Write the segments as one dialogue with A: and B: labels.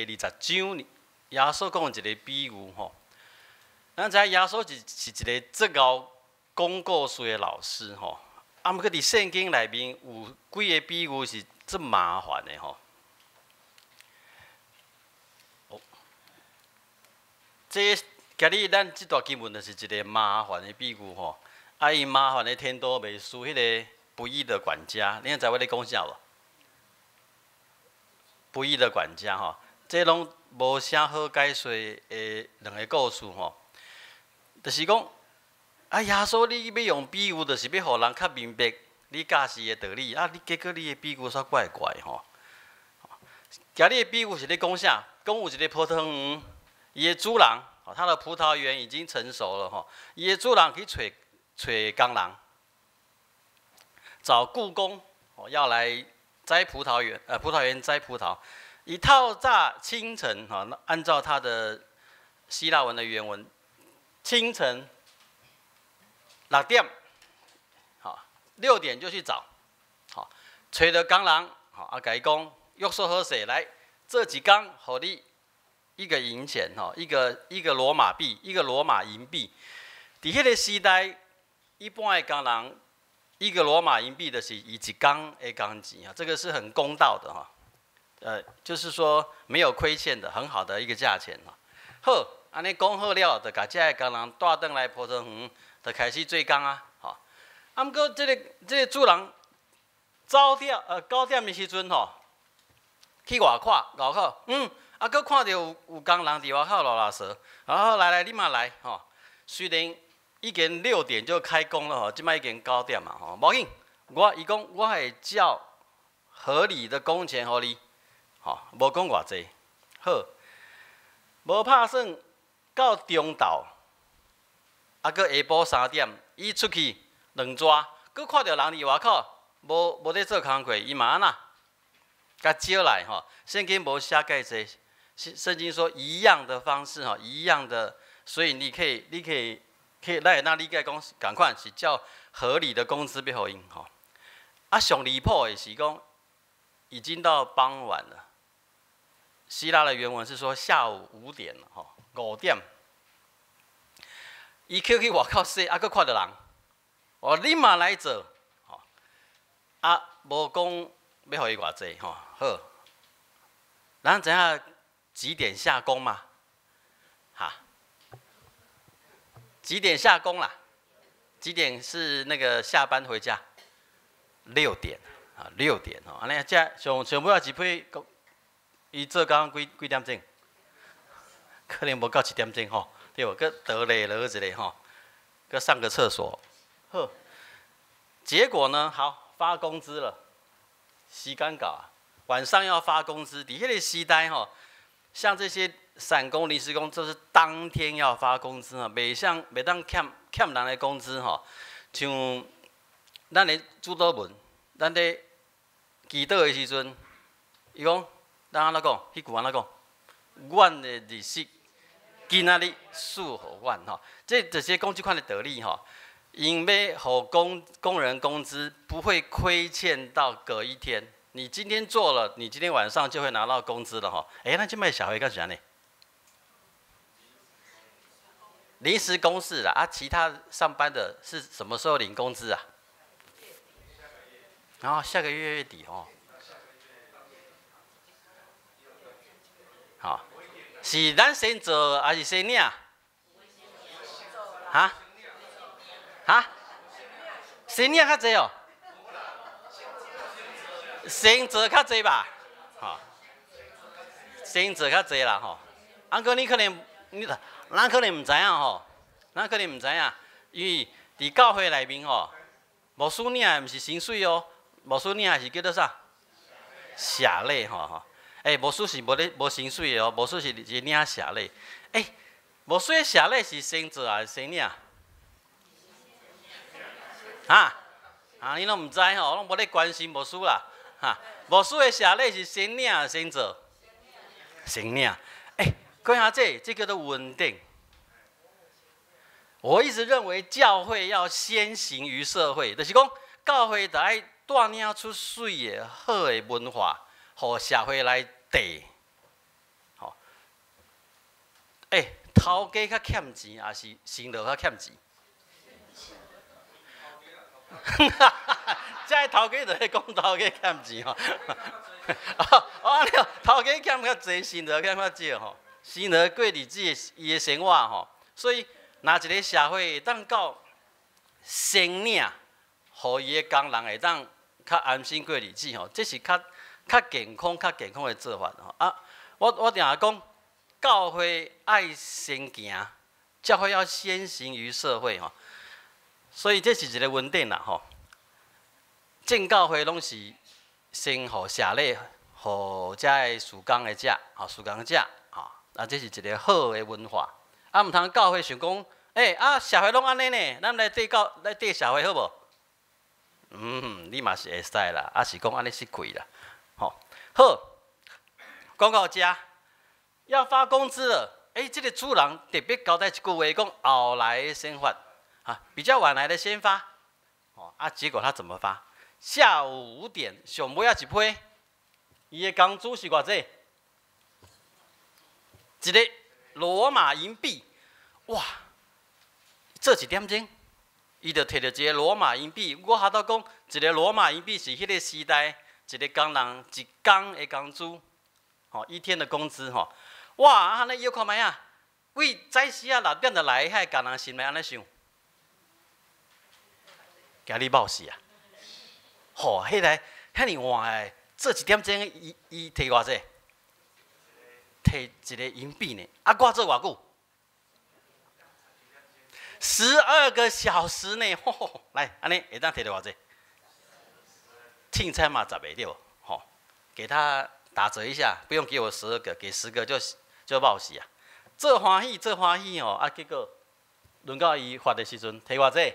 A: 第20章，耶穌講一个比喻吼。咱知影耶穌是一个足𠢕講故事的老師吼。啊，毋過佇聖經內面有幾个比喻是足麻煩的吼。哦，這今日咱這段經文就是一个麻煩的比喻吼。啊，伊麻煩的程度袂輸彼个不義的管家，你知我咧講啥無？不義的管家吼，這攏無啥好解說的兩个故事吼。就是講，啊，耶穌你欲用比喻，就是欲予人較明白你教示的道理。啊，你結果你的比喻煞怪怪吼。今日的比喻是咧講啥？講有一个葡萄園，伊的主人，他的葡萄園已經成熟了吼。伊的主人去揣揣工人，找僱工，要來摘葡萄園，葡萄園摘葡萄。伊透早清晨，哈，按照他的希臘文的原文，清晨六點，好，6點就去找，好，揣著工人，好，啊，共伊講，約束好勢來，做一工，予你一個銀錢，吼，一個羅馬幣，一個羅馬銀幣。佇彼個時代，一般的工人，一個羅馬銀幣就是伊一工的工錢啊，這個是很公道的哈，就是說沒有虧欠的，很好的一個價錢哈。好，按呢講好了，就共這个工人帶轉來葡萄園，就開始做工啊，吼。啊，毋過這個主人走掉，9點的時陣吼，去外口，外口，啊，閣看著有工人佇外口囉囉嗦，然後來來，你嘛來，吼。雖然已經六點就開工了吼，這擺已經九點嘛吼，無緊，我伊講我會照合理的工錢予你，吼，無講偌濟，好，無拍算到中晝，啊，閣下晡3點，伊出去兩逝，閣看著人佇外口，無咧做工課，伊嘛按怎，共招來吼。聖經無寫蓋濟，聖經說一樣的方式吼，一樣的，所以你可以，咱會當理解講，仝款是照合理的工資欲予𪜶吼。啊，上離譜的是講，已經到傍晚了。希臘的原文是說下午5點了吼，五點。伊去外口踅，啊，閣看著人，哦，你嘛來做，吼，啊，無講欲予伊偌濟吼，好。咱知影幾點下工嗎？哈？幾點下工啦？幾點是那個下班回家？六點啊，六點吼。按呢，這上上尾仔一批，伊做工幾幾點鐘？可能無到7點鐘吼，對無？閣倒咧落一下吼，閣上個廁所。好，結果呢？好，發工資了，時間到啊，晚上要發工資。佇彼个時代吼，像這些散工、臨時工，就是當天要發工資啊，袂像袂當欠欠人的工資吼。像咱的主禱文，咱咧祈禱的時陣，伊講，咱按怎講？彼句按怎講？阮的日息今仔日賜予阮吼，這就是講這款的道理吼。𪜶欲予工人工資不會虧欠到隔一天。你今天做了，你今天晚上就會拿到工資了吼。欸，咱這擺社會敢是按呢？臨時工是啦，啊，其他上班的是什麼時候領工資啊？然後下個月月底哦。好，是咱先做還是先領？哈？哈？先領較濟哦？先做較濟吧？吼，先做較濟啦吼。啊，閣你可能你，咱可能毋知影吼，咱可能毋知影，因為佇教會內面吼，牧師領的毋是薪水哦，牧師領的是叫做啥？謝禮吼吼。欸，牧師是無咧無薪水的哦，牧師是領謝禮。欸，牧師的謝禮是先做還是先領？哈？啊，你攏毋知吼，攏無咧關心牧師啦。哈，牧師的謝禮是先領還是先做？先領。欸，看下這，這叫做穩定。我一直認為教會要先行於社會，就是講教會得愛帶領出媠的好的文化，予社會來綴。欸，頭家較欠錢，抑是辛勞較欠錢？這个頭家就咧講頭家欠錢吼。哦，按呢，頭家欠較濟，辛勞欠較少吼。辛勞過日子的伊的生活吼，所以若一个社會會當到先領，予伊的工人會當較安心過日子吼，這是較較健康、較健康的做法吼。啊，我定定講，教會愛先行，教會要先行於社會吼。所以這是一个問題啦吼。正教會攏是先予謝禮，予遮个事工的者，吼事工者，吼啊，這是一个好的文化。啊，毋通教會想講，欸，啊，社會攏按呢呢，咱來綴教來綴社會好無？嗯，你嘛是會使啦，啊是講按呢失氣啦，吼。好，講到遮，要發工資了，欸，這个主人特別交代一句話，講後來先發，啊，比較晚來的先發，哦，啊，結果他怎麼發？下午5點，上尾仔一批，伊的工資是偌濟？一个羅馬銀幣，哇！做一點鐘，伊就提著一个羅馬銀幣。我哈頭講，一个羅馬銀幣是彼个時代一个工人一工的工資，吼，一天的工資吼。哇！按呢搖看覓仔，為早時仔6點就來，彼个工人心內按呢想，驚你冒死啊！吼，彼个遐爾晚的，做一點鐘，伊提偌濟？提一个銀幣呢？啊，我做偌久？12個小時呢？吼，來，按呢會當提著偌濟？凊彩嘛十個對無？吼，給他打折一下，不用給我12個，給10個就冒死啊！做歡喜做歡喜吼，啊，結果輪到伊發的時陣，提偌濟？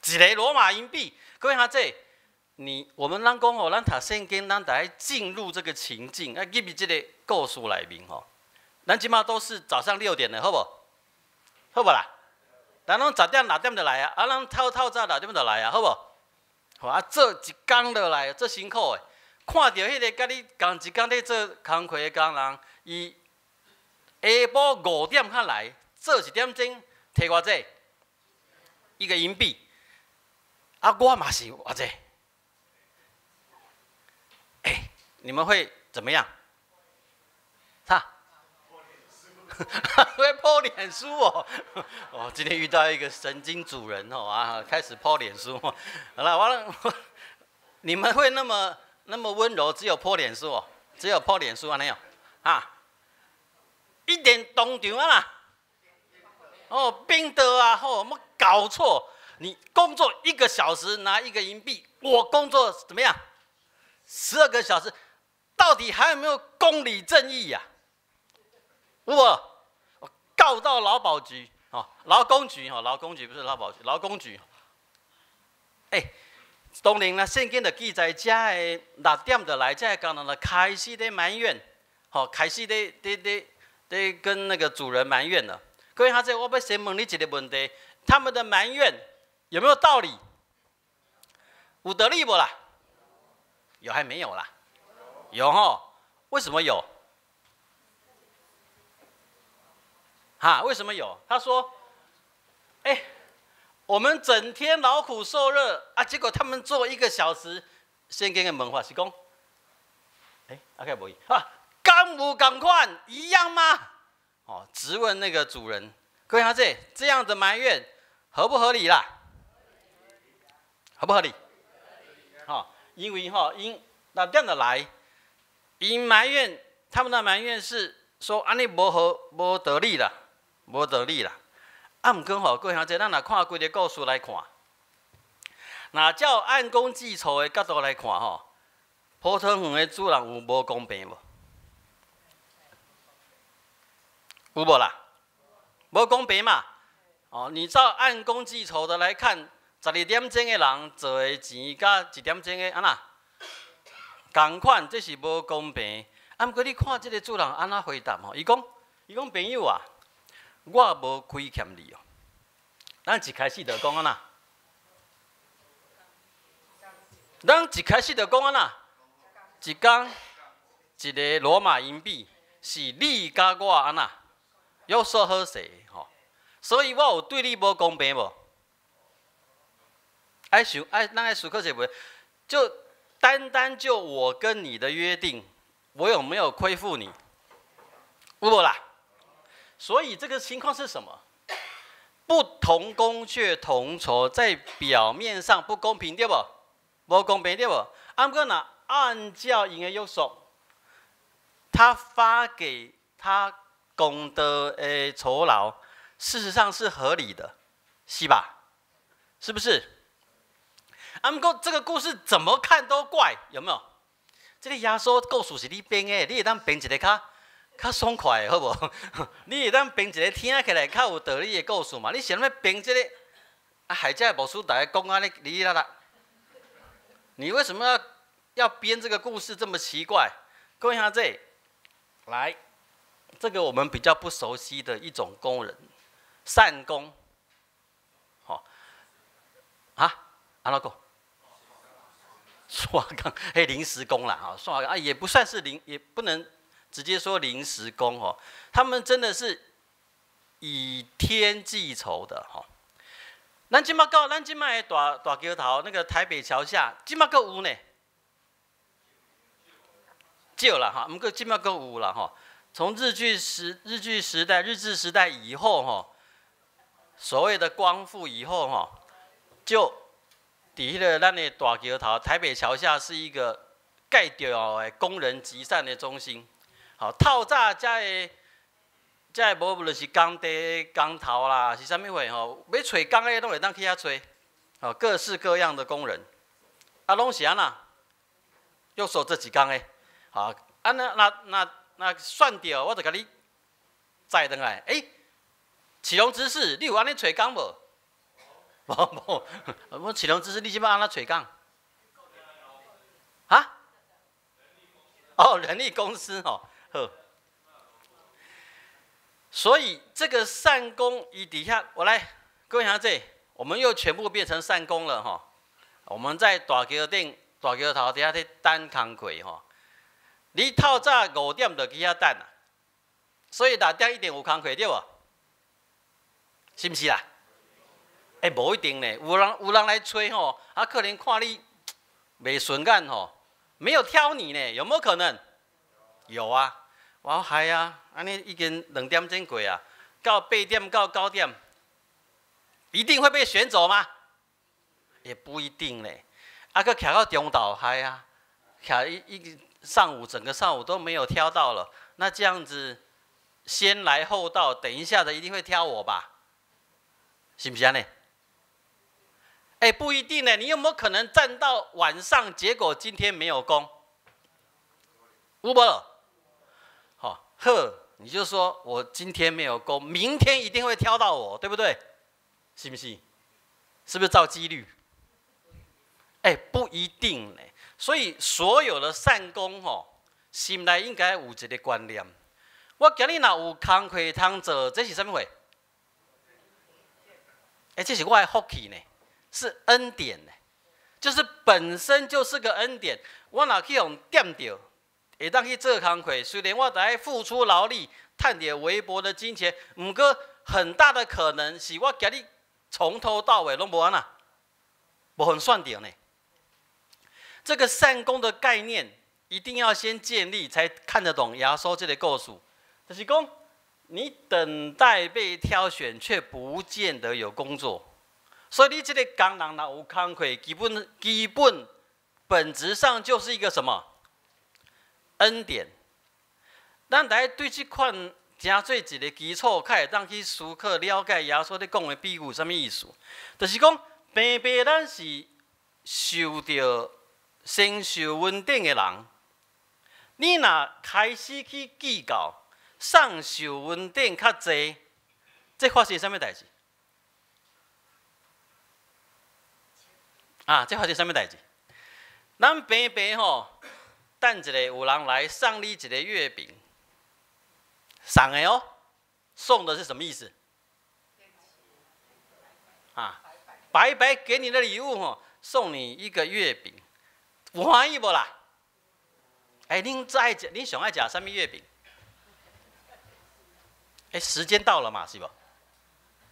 A: 一个羅馬銀幣，各位哈，這你我們咱講吼，咱讀聖經，咱得愛進入這個情境，啊，入去這个故事內面吼。咱這馬都是早上6點的，好無？好無啦？咱攏10點6點就來啊，啊，咱透透早6點就來啊，好無？好啊，做一工落來，足辛苦的，看著彼个佮你仝一工咧做工課的工人，伊下晡5點才來，做一點鐘，提偌濟？一個銀幣。啊，我嘛是偌濟？欸，你們會怎麼樣？哈？會 po 臉書哦。哦，今天遇到一個神經主人哦啊，開始 po 臉書。好了，完了，你們會那麼那麼溫柔，只有 po 臉書哦，只有 po 臉書啊，沒有？啊，一定當場啊啦。哦，冰的啊，吼，沒搞錯。你工作一個小時拿一個銀幣，我工作怎麼樣？12個小時，到底還有沒有公理正義呀？我告到勞保局哦，勞工局哦，勞工局不是勞保局，勞工局。欸，當然啦，聖經就記載，遮个6點就來，遮个工人就開始咧埋怨，吼，開始咧咧咧咧跟那個主人埋怨了。各位哈，這我欲先問你一个問題：他們的埋怨有沒有道理？有道理無啦？有還沒有啦？有吼？為什麼有？哈？為什麼有？他說：“欸，我們整天勞苦受熱啊，結果他們做一個小時，聖經的問法是講，欸，阿個無啊，敢有仝款一樣嗎？哦，質問那個主人，各位哈，這樣的埋怨合不合理啦？合不合理？哦，因為吼，𪜶6點就來，𪜶埋怨，他們的埋怨是說按呢無好無道理啦，無道理啦。啊，毋過吼，各位兄弟，咱若看規个故事來看，若照按工計酬的角度來看吼，葡萄園的主人有無公平無？有無啦？無公平嘛？哦，你照按工計酬的來看，12點鐘的人做的錢，佮1點鐘的按怎仝款，這是無公平。啊，毋過你看這个主人按怎回答吼？伊講，伊講朋友啊，我無虧欠你哦。咱一開始就講按怎？咱一開始就講按怎？一工一个羅馬銀幣，是你佮我按怎约束好勢吼，所以我有對你無公平無？愛想愛，咱愛思考一下，就單單就我跟你的約定，我有沒有虧負你？有無啦？所以這個情況是什麼？不同工卻同酬，在表面上不公平對無？無公平對無？啊，毋過若按照𪜶的約束，他發給他功德的酬勞，事實上是合理的，是吧？是不是？啊，毋過這個故事怎麼看都怪，有沒有？這個耶穌故事是你編的，你會當編一个較較爽快的，好無？你會當編一个聽起來較有道理的故事嘛？你啥物編這個？啊，害這牧師逐家講按呢哩哩啦啦，你為什麼要編這個故事這麼奇怪？各位兄弟，來，這個我們比較不熟悉的一種工人，散工，好，啊，按怎講？煞工，彼臨時工啦，哈，煞工啊，也不算是臨，也不能直接說臨時工哦，他們真的是以天計酬的哈。咱這馬到咱這馬的大大橋頭，那個台北橋下，這馬閣有呢，少啦哈，毋過這馬閣有啦哈。從日據時代、日治時代以後哈，所謂的光復以後哈，就佇彼个咱的大橋頭，台北橋下是一個蓋重的工人集散的中心。好，透早遮的遮的無論是工地工頭啦，是啥物貨吼，欲揣工的攏會當去遐揣，哦，各式各樣的工人，啊，攏是按怎，約束做一工的，好，啊那那那那算著，我就共你載轉來。欸，啟龍執事，你有按呢揣工無？無無，我啟龍執事，你這擺按怎揣工？啊？哦，人力公司吼，好。所以這個散工伊底下，我來各位兄弟，我們又全部變成散工了哈。我們在大橋頂、大橋頭底下咧等工課吼。你透早5點就去遐等啊，所以6點一定有工課對無？是毋是啦？欸，無一定呢，有人來揣吼，啊，可能看你袂順眼吼，沒有挑你呢，有沒有可能？有啊，我係啊，按呢已經2點鐘過啊，到8點到9點，一定會被選走嗎？也不一定呢。啊，閣徛到中晝係啊，徛一一上午整個上午都沒有挑到了，那這樣子先來後到，等一下的一定會挑我吧？是毋是按呢？欸，不一定呢。你有沒有可能站到晚上，結果今天沒有工？有無？好，呵，你就說我今天沒有工，明天一定會挑到我，對不對？是不是？是不是照幾率？欸，不一定呢。所以所有的散工吼，心內應該有一個觀念：我今日若有工課通做，這是啥物貨？欸，這是我的福氣呢，是恩典呢，就是本身就是個恩典。我若去予點著，會當去做工課，雖然我得愛付出勞力，趁著微薄的金錢，毋過很大的可能是我今日從頭到尾攏無按怎，無予選著呢。這個散工的概念一定要先建立，才看得懂耶穌這個故事。就是講，你等待被挑選，卻不見得有工作。所以你這個工人若有工課，基本本質上就是一個什麼恩典。咱來對這款誠做一個基礎，較會當去思考了解耶穌咧講的比喻啥物意思。就是講，平白咱是受著先受恩典的人，你若開始去計較誰受恩典較濟，這發生啥物代誌？啊，這發生啥物代誌？咱平白吼，等一下有人來送你一個月餅，送的哦，送的是什麼意思？啊，白白給你的禮物吼，送你一個月餅。有歡喜無啦？欸，恁最愛食，恁上愛食啥物月餅？哎，時間到了嘛，是不？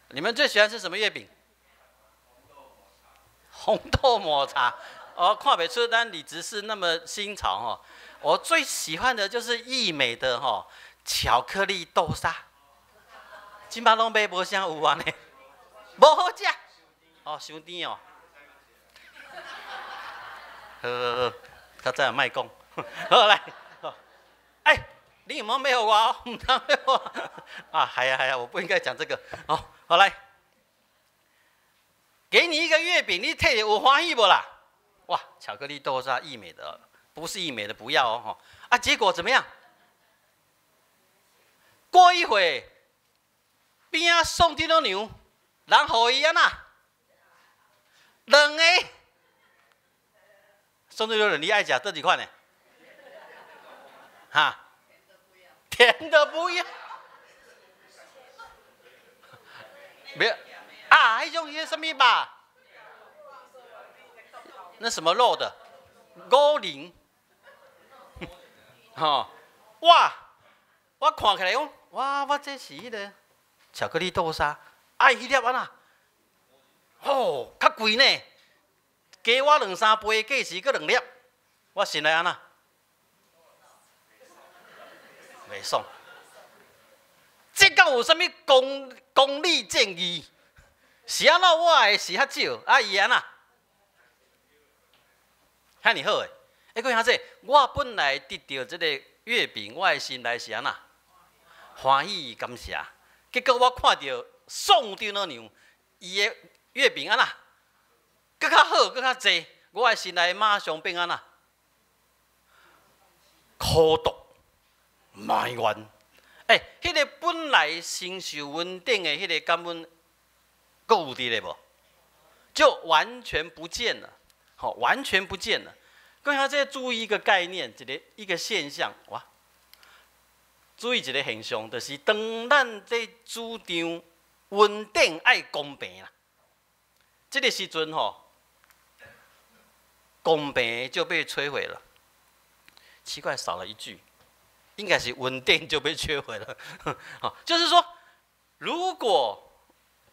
A: 你們最喜歡吃什麼月餅？紅豆抹茶。哦，看袂出咱李執事那麼新潮哈。我最喜歡的就是義美的哈巧克力豆沙。這擺攏買無啥有按呢，無好食。哦，傷甜哦。好好好，較早莫講。好來，哎，你有無買予我哦？毋通買我。啊，係啊係啊，我不應該講這個。好，好來，給你一個月餅，你摕著有歡喜無啦？哇，巧克力豆沙義美的，不是義美的不要哦。啊，結果怎麼樣？過一會，邊仔送丈母娘，人予伊按怎？兩個送丈母娘，你愛食佗一款的？哈？甜的不要。沒有啊？彼種彼啥物肉？那什麼肉的？五仁。吼！哇！我看起來講，哇！我這是彼個巧克力豆沙，愛彼粒按怎？哦，較貴呢，加我兩三倍，價錢閣兩粒，我心內按怎？袂爽。這敢有啥物公理正義？是按怎我的是較少，啊伊按怎？遐爾好的，欸，各位兄弟，我本來得著這個月餅，我的心內是按怎？歡喜感謝。結果我看著宋丈母娘伊的月餅按怎？閣較好，閣較濟，我的心內馬上變按怎？苦毒、埋怨。欸，彼個本來承受恩典的彼個感恩，閣有佇咧無？就完全不見了。好，完全不見了。各位兄弟注意一個概念，一個現象，哇！注意一個現象，就是當咱咧主張恩典愛公平啦，這個時陣吼，公平就被摧毀了。奇怪，少了一句，應該是恩典就被摧毀了。好，就是說，如果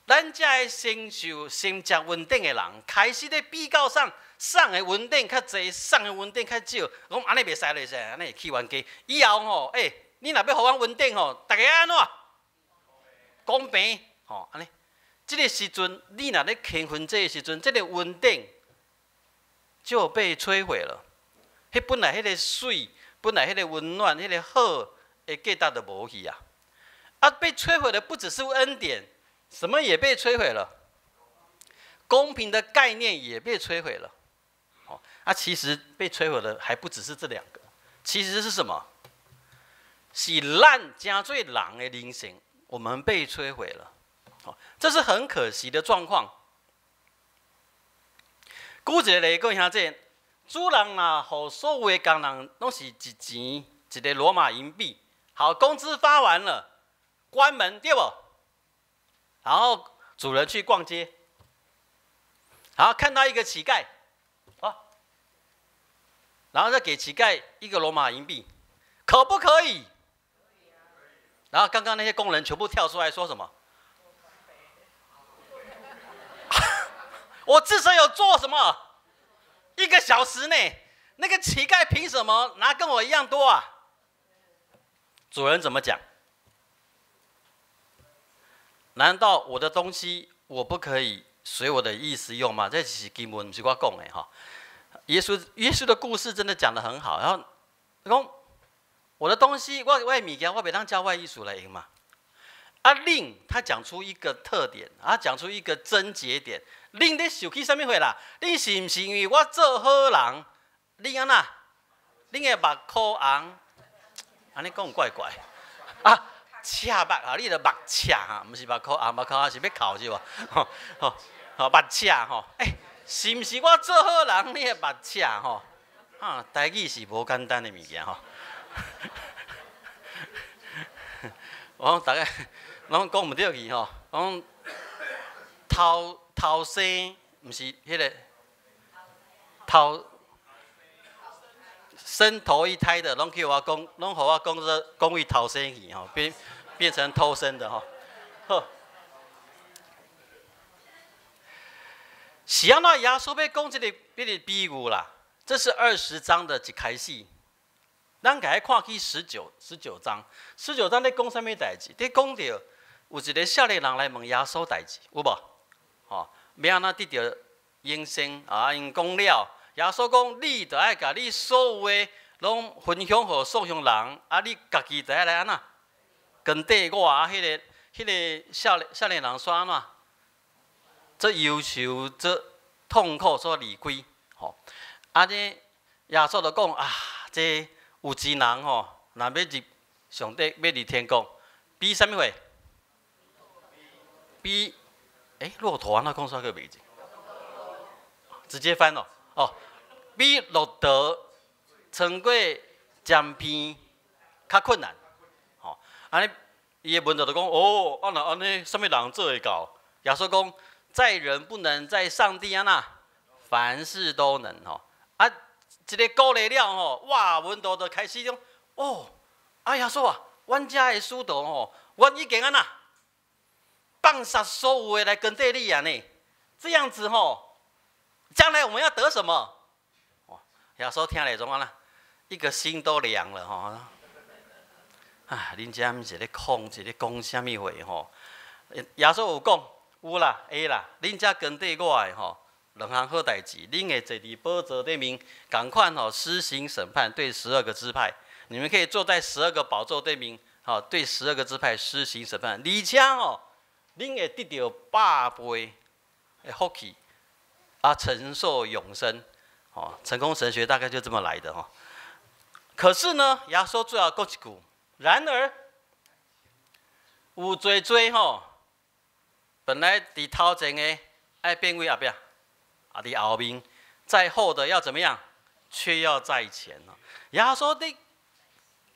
A: 咱這个承受承接恩典的人，開始咧比較上，送的恩典較濟，送的恩典較少，講按呢袂使咧，按呢會起冤家。以後吼，欸，你若欲予阮恩典吼，逐家按怎？公平吼，按呢。這個時陣，你若咧平分這個時陣，這個恩典就被摧毀了。彼本來彼個媠，本來彼個溫暖，彼個好的價值就無去啊。啊，被摧毀的不只是恩典。什麼也被摧毀了，公平的概念也被摧毀了。哦，啊，其實被摧毀的還不只是這兩個，其實是什麼？是咱成做人的靈性，我們被摧毀了。哦，這是很可惜的狀況。舉一個例，各位兄弟，主人啊，予所有的工人攏是一錢一個羅馬銀幣。好，工資發完了，關門對無？然後主人去逛街，然後看到一個乞丐，啊，然後再給乞丐一個羅馬銀幣，可不可以？然後剛剛那些工人全部跳出來說什麼？我至少有做什麼？一個小時內，那個乞丐憑什麼拿跟我一樣多啊？主人怎麼講？難道我的東西我不可以隨我的意思用嗎？這是經文，毋是我講的哈。耶穌的故事真的講得很好。然後講我的東西，我的物件，我袂當照我意思來用嘛。啊，恁他講出一個特點，啊，講出一個症結點。恁咧受氣啥物貨啦？恁是毋是因為我做好人？恁按怎？恁的目箍紅？按呢講怪怪啊！赤目啊！你著目赤哈，毋是目箍紅，目箍紅是欲哭是無？吼吼吼，目赤吼！欸，是毋是我做好人，你的目赤吼？啊，台語是無簡單的物件吼。我講逐家攏講毋對去吼，講頭頭生，毋是彼個頭生頭一胎的，攏叫我講，攏予我講做講為頭生去吼，變變成偷生的吼。好，是按怎耶穌欲講這個比喻啦？這是20章的一開始。咱共看去十九章，十九章咧講啥物代誌？咧講著有一個少年人來問耶穌代誌，有無？吼，欲按怎得著永生啊？𪜶講了，耶穌講，你著愛共你所有的攏分享予所有人，啊，你家己著愛來按怎？跟綴我啊！彼個少年人煞按怎？足憂愁，足痛苦，煞離開。吼，啊，這耶穌就講啊，這有錢人吼，若欲入上帝，欲入天國，比啥物貨？比駱駝按怎講煞閣袂記？直接翻哦，哦，比駱駝穿過針鼻較困難。吼，按呢，伊的門徒就講，哦，啊若按呢，啥物人做會到？耶穌講，在人不能，在上帝按怎，凡事都能吼。啊，這个鼓勵了吼，哇，門徒就開始講，哦，啊耶穌啊，阮遮的使徒吼，阮已經按怎，放殺所有的來跟綴你啊呢？這樣子吼，將來我們要得什麼？耶穌聽咧怎按怎？一個心都涼了吼。啊，恁遮毋是咧講，是咧講啥物話吼？耶穌有講，有啦，會啦，恁遮跟綴我的吼，兩項好代誌，恁會坐佇寶座頂面，仝款吼施行審判，對十二個支派，你們可以坐在十二個寶座對面，吼，對十二個支派施行審判，而且吼，恁會得著百倍的福氣，啊，承受永生，哦，成功神學大概就這麼來的吼。可是呢，耶穌最後講一句，然而有濟濟吼，本來佇頭前的愛變為後壁，啊，佇後面，在後的要怎麼樣，卻要在前。耶穌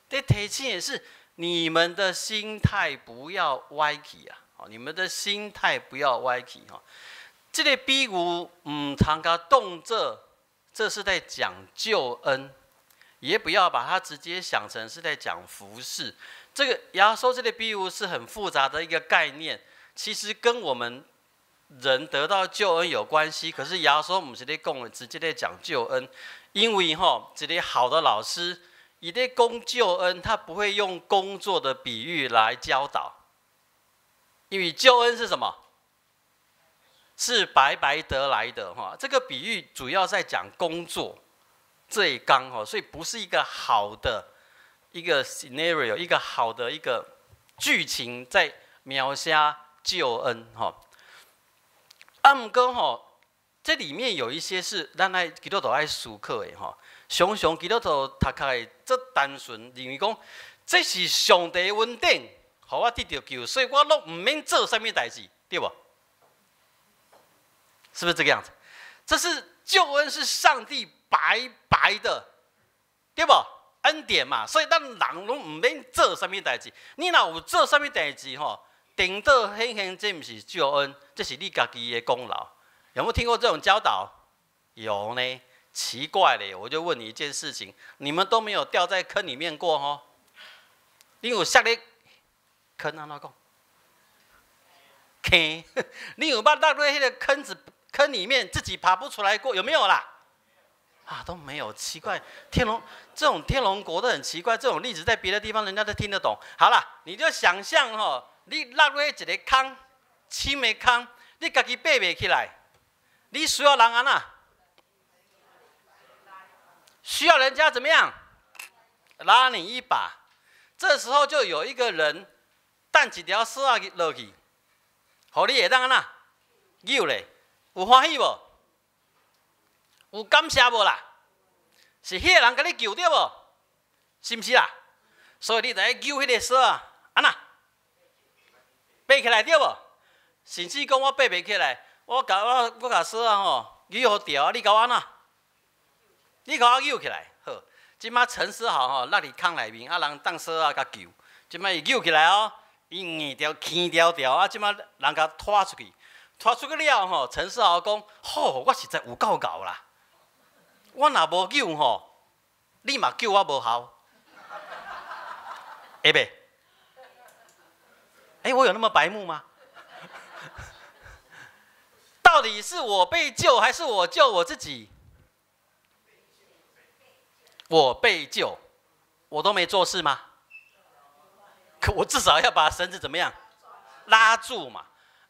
A: 佇提醒的是，你們的心態不要歪去啊！你們的心態不要歪去吼。這個比喻毋通共當做，這是在講救恩，也不要把它直接想成是在講服侍。這個耶穌這個比喻是很複雜的一個概念，其實跟我們人得到救恩有關係。可是耶穌毋是咧講，直接咧講救恩，因為吼，一個好的老師，伊咧講救恩，他不會用工作的比喻來教導，因為救恩是什麼？是白白得來的哈。這個比喻主要在講工作這一綱哈，所以不是一個好的一個 scenario，一個好的一個劇情在描寫救恩哈。啊，毋過吼，這裡面有一些是咱愛基督徒愛思考的吼。常常基督徒讀起來足單純，認為講這是上帝恩典，予我得著救，所以我攏毋免做啥物代誌，對無？是不是這個樣子？這是救恩，是上帝白白的，對無？恩典嘛，所以咱人攏毋免做啥物代誌。你若有做啥物代誌吼，顛倒顯現這毋是救恩，這是你家己的功勞。有沒有聽過這種教導？有呢。奇怪嘞，我就問你一件事情：你們都沒有掉在坑裡面過吼？你有摔咧坑按怎講？坑，你有捌落佇彼個坑子坑裡面自己爬不出來過？有沒有啦？啊，都沒有，奇怪，天龍這種天龍國都很奇怪，這種例子在別的地方人家都聽得懂。好了，你就想象吼，你落佇一个坑，深的坑，你家己爬袂起來，你需要人按怎？需要人家怎麼樣？拉你一把。這時候就有一個人擲一條索仔落去，予你會當按怎？搝咧，有歡喜無？有感謝無啦？是彼个人共你救對無？是毋是啦？所以你著愛搝彼个索仔，按怎？爬起來對無？甚至講我爬袂起來，我共索仔吼搝予著，你共我按怎？你共我搝起來，好。這擺陳思豪吼落佇坑內面，啊人擲索仔共救，這擺伊搝起來哦，伊硬著輕條條，啊這擺人共拖出去，拖出去了吼，陳思豪講：吼，我實在有夠𠢕啦！我若無搝吼，你嘛救我無效，會袂？哎，我有那麼白目嗎？到底是我被救，還是我救我自己？我被救，我都沒做事嗎？可我至少要把繩子怎麼樣拉住嘛？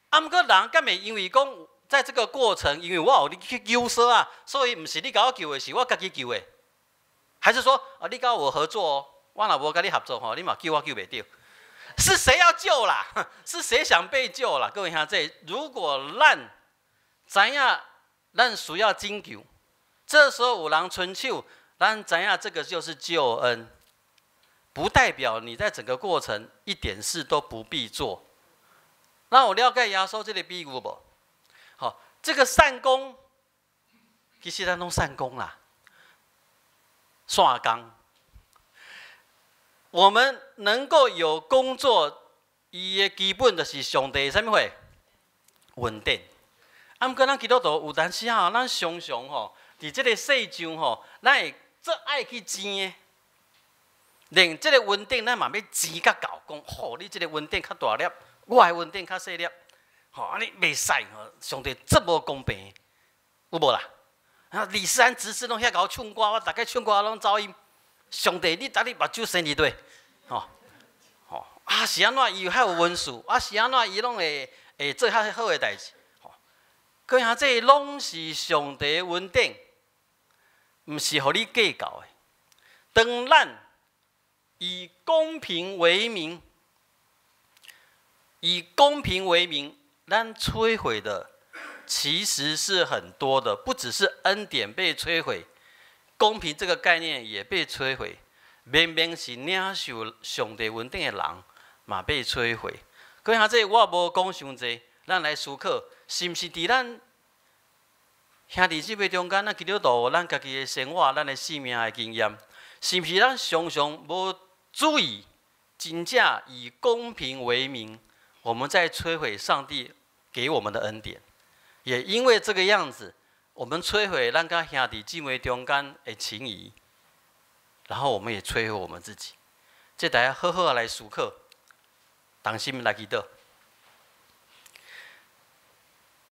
A: 啊，毋過人敢會因為講，在這個過程，因為我有去救說啊，所以毋是你共我救的，是我家己救的。還是說啊，你佮我合作哦，我若無佮你合作吼，你嘛救我救袂著。是誰要救啦？是誰想被救啦？各位兄弟，如果咱知影咱需要拯救，這時候有人伸手，咱知影這個就是救恩，不代表你在整個過程一點事都不必做。那有了解耶穌這個比喻無？好，這個散工，其實咱攏散工啦，散工。我們能夠有工作，伊的基本就是上帝啥物貨？恩典。啊，毋過咱基督徒有當時啊，咱常常吼，佇這個世上吼，咱會足愛去爭的，連這個恩典咱嘛欲爭甲夠，講吼，你這個恩典較大粒，我的恩典較細粒，吼，按呢袂使吼，上帝這無公平，有無啦？啊，李世安執事攏遐𠢕唱歌，我逐擺唱歌攏走音。上帝，你逐日目睭生佇佗？吼吼啊，是按怎伊較有恩賜？啊，是按怎伊攏會做較好的代誌？吼，各位兄弟，攏是上帝的恩典，毋是予你計較的。當咱以公平為名，以公平為名，咱摧毀的其實是很多的，不只是恩典被摧毀。公平這個概念也被摧毀，明明是領受上帝恩典的人，嘛被摧毀。各位兄弟，我無講傷濟，咱來思考，是毋是佇咱兄弟姊妹中間，咱基督徒，咱家己的生活，咱的生命的經驗，是毋是咱常常無注意，真正以公平為名，我們在摧毀上帝給我們的恩典，也因為這個樣子，我們摧毀咱佮兄弟姊妹中間的情誼，然後我們也摧毀我們自己。這大家好好來思考，同心來祈禱。